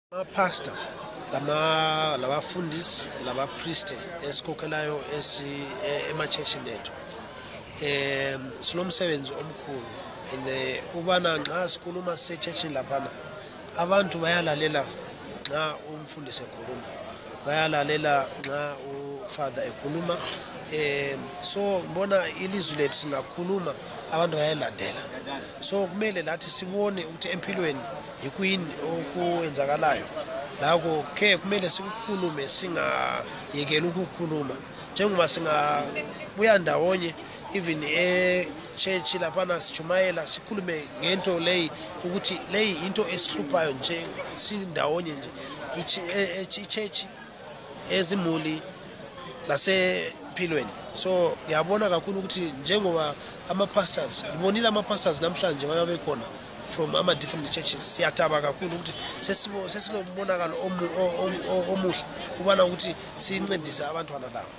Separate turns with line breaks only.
Pastor labafundisi labapriest esikhokhelayo emachurchini ethu sinomsebenzi omkhulu ubana nxa sikhuluma sechurchini laphana abantu bayalalela nxa umfundisi ekhuluma bayalalela nxa ufather ekhuluma so ngibona ilizwi lethu singakhuluma abantu bayalandela so kumele lathi sibone ukuthi empilweni yikuyini okwenzakalayo lakho kumele sikukhulume singayekeli ukukhuluma njengoba singabuya ndawonye even church laphana sijumayela sikhulume ngento leyi ukuthi leyi into esihluphayo nje sindawonye nje ichurch ezimuli lasempilweni so ngiyabona kakhulu ukuthi njengoba ama-pastors ngibonile ama-pastors namhlanje babekhona from different churches siyathaba kakhulu ukuthi sesilombonakalo omuhle ubana ukuthi sincedise abantwana labo.